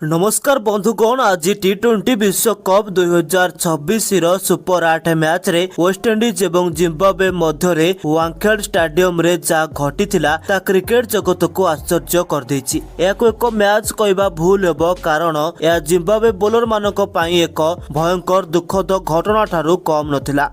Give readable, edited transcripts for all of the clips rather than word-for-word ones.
ନମସ୍କାର ବନ୍ଧୁଗଣ, ଆଜି ଟି-20 ବିଶ୍ୱକପ୍ 2026ର ସୁପର 8 ମ୍ୟାଚରେ ୱେଷ୍ଟଇଣ୍ଡିଜ ଏବଂ ଜିମ୍ବାୱେ ମଧ୍ୟରେ ୱାଙ୍ଖେଡ ଷ୍ଟାଡିୟମରେ ଯାହା ଘଟିଥିଲା, ତା କ୍ରିକେଟ ଜଗତକୁ ଆଶ୍ଚର୍ଯ୍ୟ କରିଦେଇଛି। ଏହାକୁ ଏକ ମ୍ୟାଚ କହିବା ଭୁଲ ହେବ, କାରଣ ଏହା ଜିମ୍ବାୱେ ବୋଲରମାନଙ୍କ ପାଇଁ ଏକ ଭୟଙ୍କର ଦୁଃଖଦ ଘଟଣାଠାରୁ କମ୍ ନଥିଲା।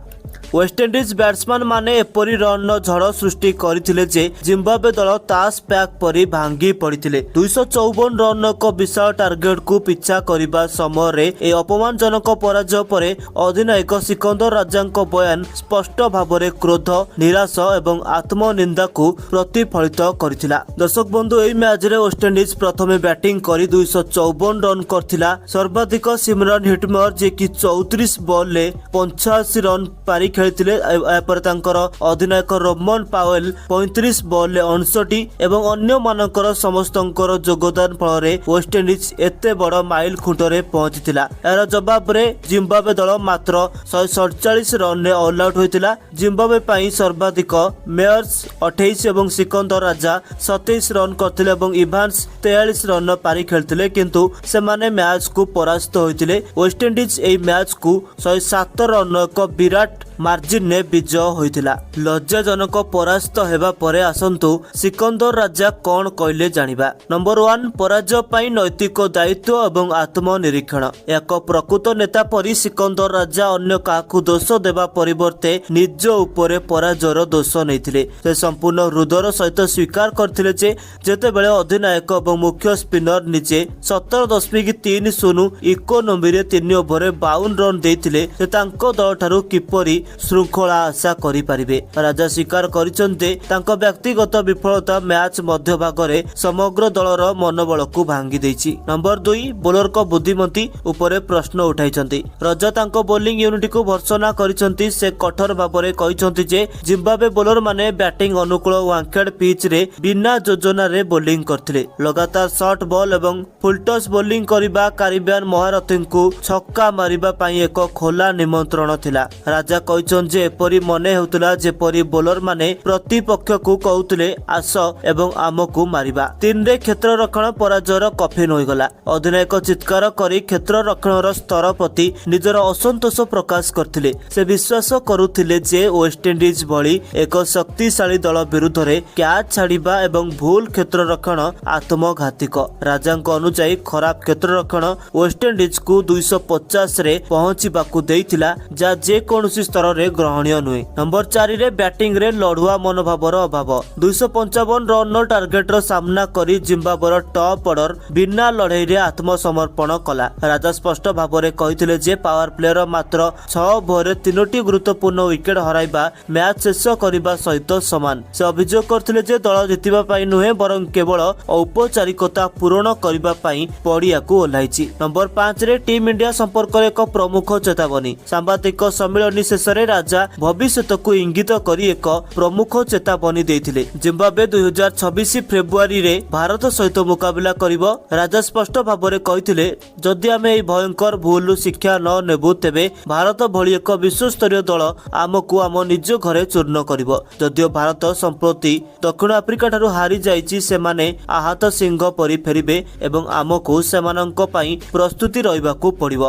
ୱେଷ୍ଟଇଣ୍ଡିଜ ବ୍ୟାଟ୍ସମ୍ୟାନ ମାନେ ଏପରି ରନ୍ର ଝଡ଼ ସୃଷ୍ଟି କରିଥିଲେ ଯେ ଜିମ୍ବାୱେ ଦଳ ତାସ ପ୍ୟାକ୍ ପରି ଭାଙ୍ଗି ପଡ଼ିଥିଲେ। 254 ରନ୍ର ଏକ ବିଶାଳ ଟାର୍ଗେଟକୁ ପିଛା କରିବା ସମୟରେ ଏହି ଅପମାନଜନକ ପରାଜୟ ପରେ ଅଧିନାୟକ ସିକନ୍ଦର ରାଜାଙ୍କ ବୟାନ ସ୍ପଷ୍ଟ ଭାବରେ କ୍ରୋଧ, ନିରାଶ ଏବଂ ଆତ୍ମନିନ୍ଦାକୁ ପ୍ରତିଫଳିତ କରିଥିଲା। ଦର୍ଶକ ବନ୍ଧୁ, ଏହି ମ୍ୟାଚରେ ୱେଷ୍ଟଇଣ୍ଡିଜ ପ୍ରଥମେ ବ୍ୟାଟିଂ କରି 254 ରନ୍ କରିଥିଲା। ସର୍ବାଧିକ ସିମରନ ହିଟମର, ଯିଏକି 34 ବଲରେ 85 ରନ୍ ପାରି ଖେଳିଥିଲେ। ଏହାପରେ ତାଙ୍କର ଅଧିନାୟକ ରୋମନ ପାୱେଲ 35 ବଲରେ 59 ଏବଂ ଅନ୍ୟମାନଙ୍କର ସମସ୍ତଙ୍କର ଯୋଗଦାନ ଫଳରେ ୱେଷ୍ଟଇଣ୍ଡିଜ ଏତେ ବଡ଼ ମାଇଲ ଖୁଣ୍ଟରେ ପହଞ୍ଚିଥିଲା। ଏହାର ଜବାବରେ ଜିମ୍ବାୱେ ଦଳ ମାତ୍ର 147 ରନରେ ଅଲ୍ ଆଉଟ୍ ହୋଇଥିଲା। ଜିମ୍ବାୱେ ପାଇଁ ସର୍ବାଧିକ ମେୟର୍ସ 28 ଏବଂ ସିକନ୍ଦର ରାଜା 27 ରନ୍ କରିଥିଲେ ଏବଂ ଇଭାନ୍ସ 43 ରନ୍ର ପାରି ଖେଳିଥିଲେ, କିନ୍ତୁ ସେମାନେ ମ୍ୟାଚକୁ ପରାସ୍ତ ହୋଇଥିଲେ। ୱେଷ୍ଟଇଣ୍ଡିଜ ଏହି ମ୍ୟାଚକୁ 107 ରନ୍ର ଏକ ବିରାଟ ମାର୍ଜିନରେ ବିଜୟ ହୋଇଥିଲା। ଲଜ୍ଜାଜନକ ପରାସ୍ତ ହେବା ପରେ ଆସନ୍ତୁ ସିକନ୍ଦର ରାଜା କଣ କହିଲେ ଜାଣିବା। ନମ୍ବର 1, ପରାଜୟ ପାଇଁ ନୈତିକ ଦାୟିତ୍ୱ ଏବଂ ଆତ୍ମନିରୀକ୍ଷଣ। ଏକ ପ୍ରକୃତ ନେତା ପରି ସିକନ୍ଦର ରାଜା ଅନ୍ୟ କାହାକୁ ଦୋଷ ଦେବା ପରିବର୍ତ୍ତେ ନିଜ ଉପରେ ପରାଜୟର ଦୋଷ ନେଇଥିଲେ। ସେ ସମ୍ପୂର୍ଣ୍ଣ ହୃଦୟର ସହିତ ସ୍ୱୀକାର କରିଥିଲେ ଯେ ଯେତେବେଳେ ଅଧିନାୟକ ଏବଂ ମୁଖ୍ୟ ସ୍ପିନର ନିଜେ 17.30 ଇକୋନୋମିରେ 3 ଓଭରରେ 52 ରନ୍ ଦେଇଥିଲେ, ସେ ତାଙ୍କ ଦଳଠାରୁ କିପରି ଶୃଙ୍ଖଳା ଆଶା କରିପାରିବେ? ରାଜା ସ୍ୱୀକାର କରିଛନ୍ତି ଯେ ତାଙ୍କ ବ୍ୟକ୍ତିଗତ ବିଫଳତା ମ୍ୟାଚ୍ ମଧ୍ୟଭାଗରେ ସମଗ୍ର ଦଳର ମନୋବଳକୁ ଭାଙ୍ଗି ଦେଇଛି। ନମ୍ବର 2, ବୋଲରଙ୍କ ବୁଦ୍ଧିମତି ଉପରେ ପ୍ରଶ୍ନ ଉଠାଇଛନ୍ତି। ରାଜା ତାଙ୍କ ବୋଲିଂ ୟୁନିଟକୁ ଭର୍ତ୍ସନା କରିଛନ୍ତି। ସେ କଠୋର ଭାବରେ କହିଛନ୍ତି ଯେ ଜିମ୍ବାୱେ ବୋଲରମାନେ ବ୍ୟାଟିଂ ଅନୁକୂଳ ୱାଙ୍ଖେଡ ପିଚ୍ରେ ବିନା ଯୋଜନାରେ ବୋଲିଂ କରିଥିଲେ। ଲଗାତାର ସର୍ଟ ବଲ୍ ଏବଂ ଫୁଲଟସ୍ ବୋଲିଂ କରିବା କାରିବିଆନ ମହାରଥୀଙ୍କୁ ଛକ୍କା ମାରିବା ପାଇଁ ଏକ ଖୋଲା ନିମନ୍ତ୍ରଣ ଥିଲା। ରାଜା କହିଛନ୍ତି ଯେ ଏପରି ମନେ ହେଉଥିଲା ଯେପରି ବୋଲରମାନେ ପ୍ରତିପକ୍ଷକୁ କହୁଥିଲେ, "ଆସ ଏବଂ ଆମକୁ ମାରିବା।" 3ରେ କ୍ଷେତ୍ର ରକ୍ଷଣ ପରାଜୟର କଫିନ ହୋଇଗଲା। ଅଧିନାୟକ ଚିତ୍କାର କରି କ୍ଷେତ୍ର ରକ୍ଷଣର ସ୍ତର ପ୍ରତି ନିଜର ଅସନ୍ତୋଷ ପ୍ରକାଶ କରିଥିଲେ। ସେ ବିଶ୍ୱାସ କରୁଥିଲେ ଯେ ୱେଷ୍ଟଇଣ୍ଡିଜ ଭଳି ଏକ ଶକ୍ତିଶାଳୀ ଦଳ ବିରୁଦ୍ଧରେ କ୍ୟାଚ୍ ଛାଡ଼ିବା ଏବଂ ଭୁଲ କ୍ଷେତ୍ର ରକ୍ଷଣ ଆତ୍ମଘାତିକ। ରାଜାଙ୍କ ଅନୁଯାୟୀ, ଖରାପ କ୍ଷେତ୍ର ରକ୍ଷଣ ୱେଷ୍ଟଇଣ୍ଡିଜକୁ 250ରେ ପହଞ୍ଚିବାକୁ ଦେଇଥିଲା, ଯାହା ଯେକୌଣସି ସ୍ତରରେ ଗ୍ରହଣୀୟ ନୁହେଁ। ନମ୍ବର 4ରେ ବ୍ୟାଟିଂରେ ଲଢୁଆ ମନୋଭାବର ଅଭାବ। 255 ରନ୍ର ଟାର୍ଗେଟର ସାମ୍ନା କରି ଜିମ୍ବାୱେର ଟପ୍ ଅର୍ଡର ବିନା ଲଢେଇରେ ଆତ୍ମସମର୍ପଣ କଲା। ରାଜା ସ୍ପଷ୍ଟ ଭାବରେ କହିଥିଲେ ଯେ ପାୱାର ପ୍ଲେର ମାତ୍ର 6 ଓଭରରେ ତିନୋଟି ଗୁରୁତ୍ୱପୂର୍ଣ୍ଣ ୱିକେଟ ହରାଇବା ମ୍ୟାଚ୍ ଶେଷ କରିବା ସହିତ ସମାନ। ସେ ଅଭିଯୋଗ କରିଥିଲେ ଯେ ଦଳ ଜିତିବା ପାଇଁ ନୁହେଁ, ବରଂ କେବଳ ଔପଚାରିକତା ପୂରଣ କରିବା ପାଇଁ ପଡ଼ିଆକୁ ଓହ୍ଲାଇଛି। ନମ୍ବର 5ରେ ଟିମ୍ ଇଣ୍ଡିଆ ସମ୍ପର୍କରେ ଏକ ପ୍ରମୁଖ ଚେତାବନୀ। ସାମ୍ବାଦିକ ସମ୍ମିଳନୀ ଶେଷରେ ରାଜା ଭବିଷ୍ୟତକୁ ଇଙ୍ଗିତ କରି ଏକ ପ୍ରମୁଖ ଚେତାବନୀ ଦେଇଥିଲେ। ଜିମ୍ବାୱେ 2026 ଫେବୃଆରୀରେ ଭାରତ ସହିତ ମୁକାବିଲା କରିବ। ରାଜା ସ୍ପଷ୍ଟ ଭାବରେ କହିଥିଲେ, ଯଦି ଆମେ ଏହି ଭୟଙ୍କର ଭୁଲରୁ ଶିକ୍ଷା ନ ନେବୁ, ତେବେ ଭାରତ ଭଳି ଏକ ବିଶ୍ୱସ୍ତରୀୟ ଦଳ ଆମକୁ ଆମ ନିଜ ଘରେ ଚୂର୍ଣ୍ଣ କରିବ। ଯଦିଓ ଭାରତ ସମ୍ପ୍ରତି ଦକ୍ଷିଣ ଆଫ୍ରିକା ଠାରୁ ହାରି ଯାଇଛି, ସେମାନେ ଆହତ ସିଂହ ପରି ଫେରିବେ ଏବଂ ଆମକୁ ସେମାନଙ୍କ ପାଇଁ ପ୍ରସ୍ତୁତି ରହିବାକୁ ପଡ଼ିବ।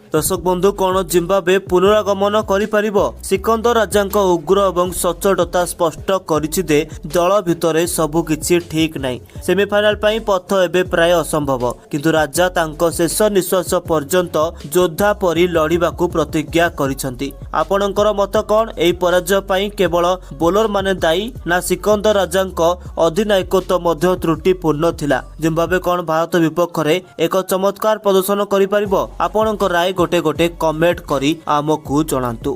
ଦର୍ଶକ ବନ୍ଧୁ, କଣ ଜିମ୍ବାୱେ ପୁନରାଗମନ କରିପାରିବ? ସିକନ୍ଦର ରାଜାଙ୍କ ଉଗ୍ର ଏବଂ ସଚ୍ଚୋଟତା ସ୍ପଷ୍ଟ କରିଛି ଯେ ଦଳ ଭିତରେ ସବୁ କିଛି ଠିକ୍ ନାହିଁ। ସେମିଫାଇନାଲ ପାଇଁ ପଥ ଏବେ ପ୍ରାୟ ଅସମ୍ଭବ, କିନ୍ତୁ ରାଜା ତାଙ୍କ ଶେଷ ନିଶ୍ୱାସ ପର୍ଯ୍ୟନ୍ତ ଯୋଦ୍ଧା ପରି ଲଢ଼ିବାକୁ ପ୍ରତିଜ୍ଞା କରିଛନ୍ତି। ଆପଣଙ୍କର ମତ କଣ? ଏହି ପରାଜୟ ପାଇଁ କେବଳ ବୋଲରମାନେ ଦାୟୀ ନା ସିକନ୍ଦର ରାଜାଙ୍କ ଅଧିନାୟକତ୍ୱ ମଧ୍ୟ ତ୍ରୁଟିପୂର୍ଣ୍ଣ ଥିଲା? ଜିମ୍ବାୱେ କଣ ଭାରତ ବିପକ୍ଷରେ ଏକ ଚମତ୍କାର ପ୍ରଦର୍ଶନ କରିପାରିବ? ଆପଣଙ୍କ ରାୟ ଗୋଟେ ଗୋଟେ କମେଣ୍ଟ କରି ଆମକୁ ଜଣାନ୍ତୁ।